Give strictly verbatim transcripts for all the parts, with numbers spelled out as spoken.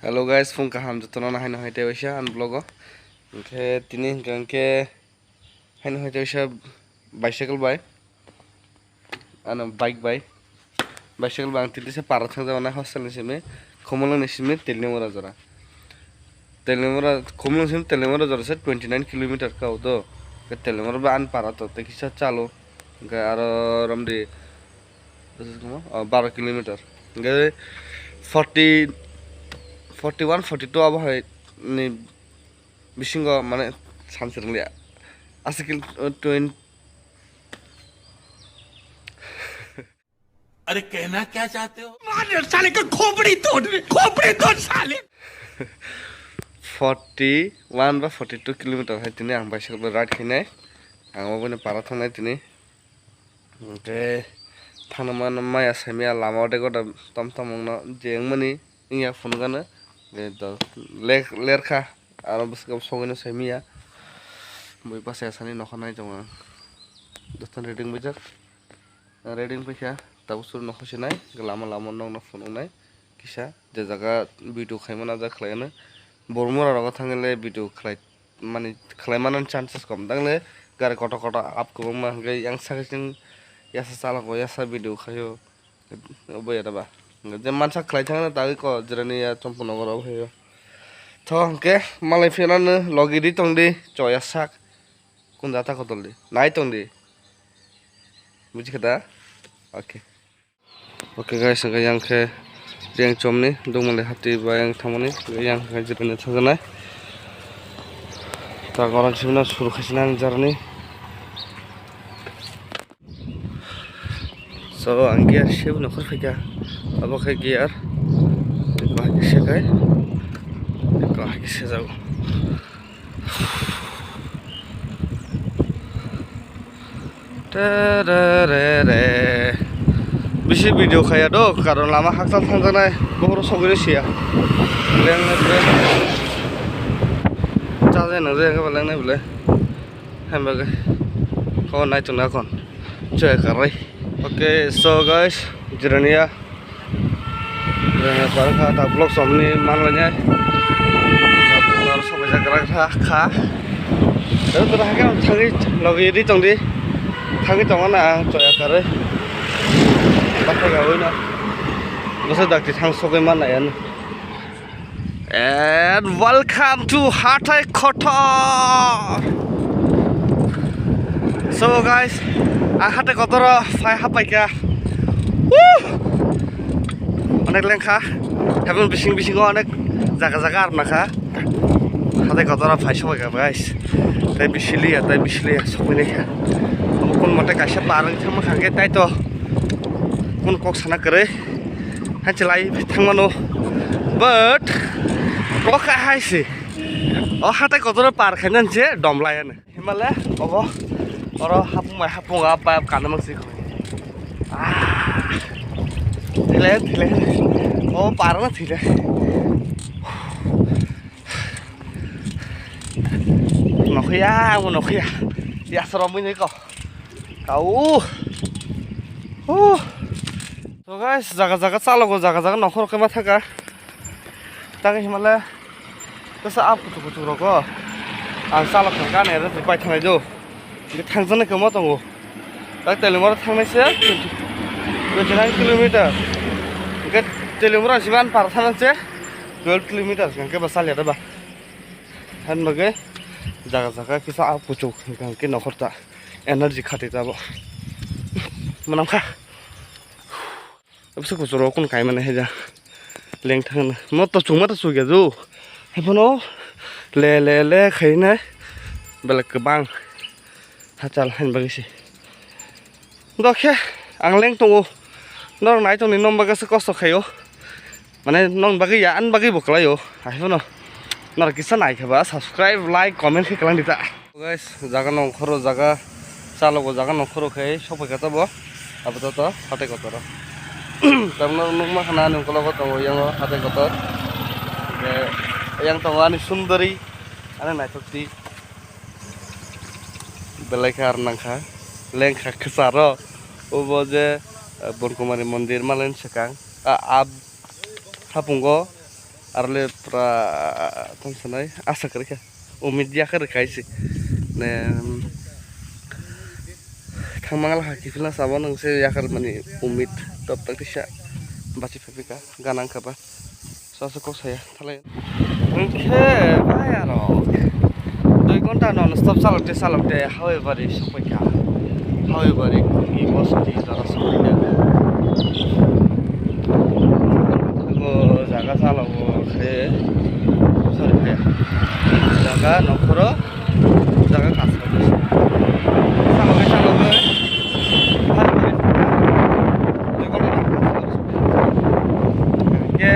Hello guys, phung kaham jotono haino hai tei waisa ani vlog o. Hwnkhe tini hwnkhe, hwnkhe haino hai tei waisa bicycle bai, ano bike bai. Bicycle bai ang tini se para thang jago na hostel ni simi, Khumulwng ni simi Telimura jora. Telimura, Khumulwng simi Telimura jora se twenty nine kilometer ka o do. Ke Telimura bai ani para to tei kisa chalo. Hwnkhe aro romdi, oh, baro kilometer. Hwnkhe forty, forty one, forty two abo hai ni bisingo mane samswrwng liya. Aswk kil-, uh, twenty. अरे कहना क्या चाहते हो? मार साले का खोपड़ी तोड़ दे, खोपड़ी तोड़ साले। Forty one ba forty two kilometer hai tini ang bicycle bai ride khainai. Ang obo ni para thangnai tini. Hwnkhe thangna mano maya saimaya lama o de goda tom tom wngno je wngmani wngya phunuk gana. Ler-, lerkha aro bwswk sogwino saimaya. Bui bwsai asani nokha nai tongo ang. Jotono ready wngbaijak. Ready wngpaikha tabuk suri nokha sinai lama lama nokno phunuknai kisa je jaga video khaimano ah jaga khlaino. Bormura rogo thangwi le video khlai mani khlai manani chances kom. Dangle gari kotor kotor up kwbangma, hwnkhe yang sakhe chwng yasa chalogo, yasa video khaio, obo ya da ba? Je mansa khlai thangna tagwi ko jirani ya Champanagar o phaio. Tho hwnkhe malai phinano logi ri tongdi, choya sak, kun jata kotol di, nai tongdi. Buji kha da? Okay. Okay guys, hwnkhe yang khe yang chomni dongmani hati ba yang thangmani yang khe jirani thangjanai. Ta gorang simna suru khaisina ang jarni. So ang gear sebo nokhor phaikha. Abo khe gear. Ko hai khe sekai. Ko hai khe sejago. Te re re re. Bisi video khaya do, karon lama hakchal thangjaknai, bohoro sogwini siya. Lengnai bwle. Chajaknai nang jai khe ba lengnai bwle. Hambai khe. Kho nai tongna kon. Choi karai. Okay, so guys, jirania. Parkha ta vlog somni manlainai. Aro sobaijak rak kha. Aro tora hakhe ang thangwi logi ri tongdi. Thangwi tongo na ang choya karwi. Bathai gawino. Bwsa dakti thang sogwi manlaiya. And welcome to Hathai Kotor. So guys, ang Hathai Kotoro phai hapaikha. Woo! Onek lengkha. Heaven bising bisingo onek jaga jaga arnakha. Hathai Kotoro phai sobaikha guys. Tai bisiliya, tai bisiliya sokwi naikha. Omo kun mote kaisa parang thangma khangkhe tai to. Kun kok sana kwrwi. Hai chwlai thangmano. But o kha hai se. O Hathai Kotoro par khainani se dom laiano. Himale obo oro hapung mai hapung a pipe kana mang si kho. Ah. Thile, thile. O par na thile. Nokhiya, amo nokhiya. Ya soro mui nei ko. Kau. Huh. So guys, jaga jaga chalogo, jaga jaga nokhor khe ma thaka. Tang himale kasa ap kuchuk kuchuk rogo. Ang chalok thangka ne pai thangnai do. Ge thangjani kemo tongo. Tak Telimura thangnai se twenty nine kilometer. Ge Telimura siban par thangnai se twelve kilometer hwnkhe ba salya da ba. Han bagwi jaga jaga kisa ap kuchuk hwnkhe nokhor ta energy khati tabo. Manam kha. Abse kuchuro kun kaimani haja lengthang na. Mo to chuma to chugya ju. Haiphano le le le khaina belek kwbang. Hachal hain bagwi se. Dokhe ang leng tongo. Norok nai tongni nong bagwi se kosto khaio. Mane nong bagwi ya, an bagwi bo kwlaio. Haiphano norok kisa nai khe ba subscribe, like, comment khe kwlang di ta. Guys, jaga nongkhoro jaga chalogo jaga nongkhoro khe sophaikha tabo. Abo to to Hathai Kotoro. Tamno nukma khana ani ukologo tongo yango Hathai Kotor. Yang tongo ani sundari, ani naithok twi. Belai khe ar nangkha, lengkha kwcharo. Obo je, eh, Bonkumari mondir malen swkang. A, ab, hapungo Arle pura tong sanai asa kwrwikha. Umid yakar kaisi. Ne, thangmangla ha kiphilna sabo nang se yakar mani umid tok tak tisa bachi phapika ganang kaba. Sasa kok saya thalai. Hwnkhe bai aro dui ghonta non stop chalokte chalokte Hawai bari sokpaikha. Hawai bari khungi bosti jora sokpaikha. Bo jaga chalogo khe sorry khe jaga nokhoro jaga kasro. Chalokte chalokte Hawai bari sokpaikha. Dui ghonta non stop sokpaikha. Hwnkhe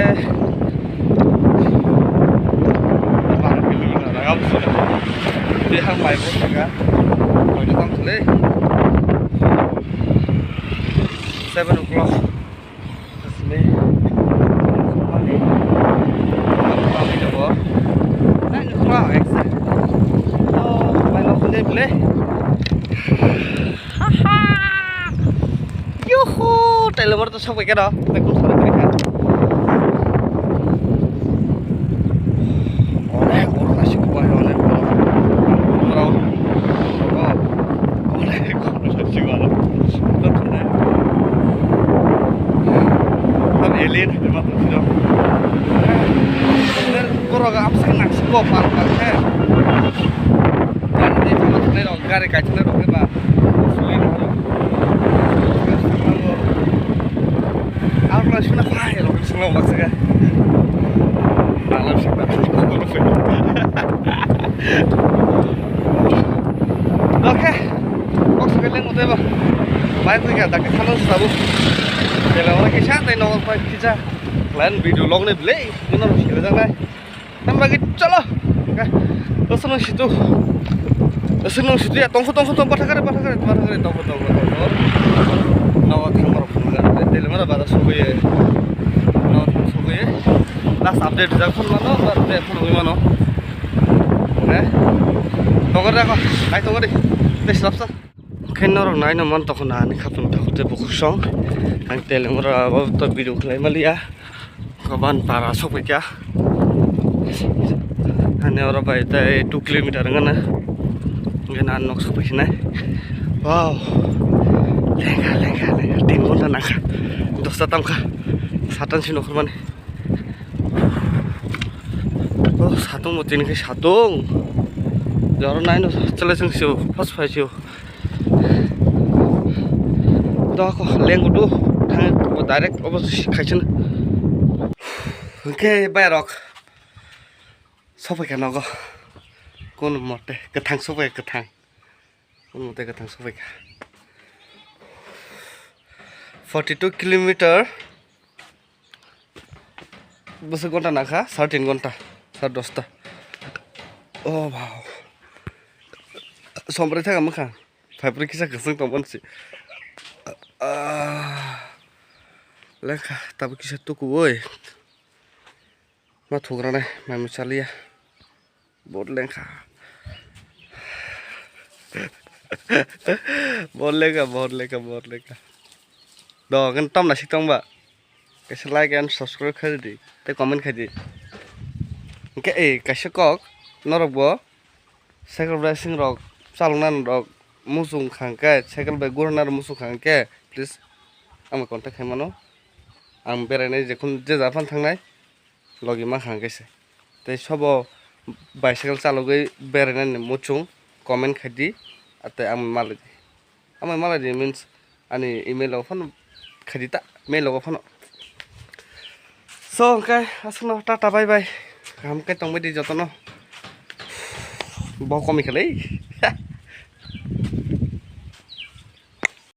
Bihang mai bo thangka. Koita tang thale. Seven o'clock. Asli. Kami jabo. Nine o'clock exact. Oh, mai no khunde bile. Haha. Yuhu, tailor to sok keno, bekun sara kiri kha. Onek borok nasi kubai, onek borok. Borok. Onek borok nasi kubai. Tam alien, tam siro. Borok amsai nasi ko pal pal khe. Gari de sama thane rok, gari kai thane rok ba. Suli no. Ang la suna phai rok suna baksa ga. Alam sik ba. Okay. Kok sakai leng utai ba. Bai kui ga dak khalo sabu. Tela ora kisa tai no pai kisa. Plan video long ne blei. Ino sila jang nai. Tamo bagwi cholo. Aswk nang situ. Aswk nang situ ya, tongkho, tongkho, tongkho, pathakare, pathakare, pathakare, tongkho, tongkho, tongkho. Nogo thangma rok phunukha, tei telemara bara sogwi. Nogo thang sogwi. Last update rijak phone mano, ba te phone wi mano. Eh? Tongkho de ko, ai tongkho de. Tei slap sa. Khe norok naino man tokho na ani khapang thakhor tei bukhuk song. Ang telemara abo to video khlai maliya. Koban para sokpaikha. Ani oro bai tei two kilometer wngana. Hwnkhe na nok sokpaisinai. Wow. Lengkha, lengkha, lengkha. Tin ghonta nangkha. Dosta tamkha. Satan si nokhormani. Oh, satung bo tini khe satung. Joro naino chale chwng sio, first phai sio. Doko lengkudu thang direct obo khaisano. Hwnkhe bayarok sophaikha nogo. Kun mote kwthang sophaikha kwthang. Kun mote kwthang sophaikha. Forty two kilometer. Bwswk ghonta nangkha, sare tin ghonta, sare dosta. Oh, wow. Sombrwi thangkha mwkhang. Phaiphuru kisa kwchwng tongmani se. Ah. Lengkha, tabuk kisa tukuwi. Ma thukrana, mai mwchaliya. Bot lengkha. Bot lengkha, bot lengkha, bot lengkha. Do, kan tam nasik tong ba. Kaisa like and subscribe khai di, tei comment khai di. Hwnkhe, eh, kaisa kok, norok bo cycle racing rok chalokna rok muchung kha hwnkhe, cycle bai gurana rok muchung kha hwnkhe, please, ang bai contact khai mano. Ang berainai jekhun je jaga phano thangnai. Logi mankha hwnkhe se. Tei sobo bicycle chalogwi berainani muchung comment khai di, tei ang malai di. Ang malai di means ani email o phano khai di ta, mail o phano. So, hwnkhe aswkno tata bye bye. Kaham khe tongbai di jotono. Bo komi khalai.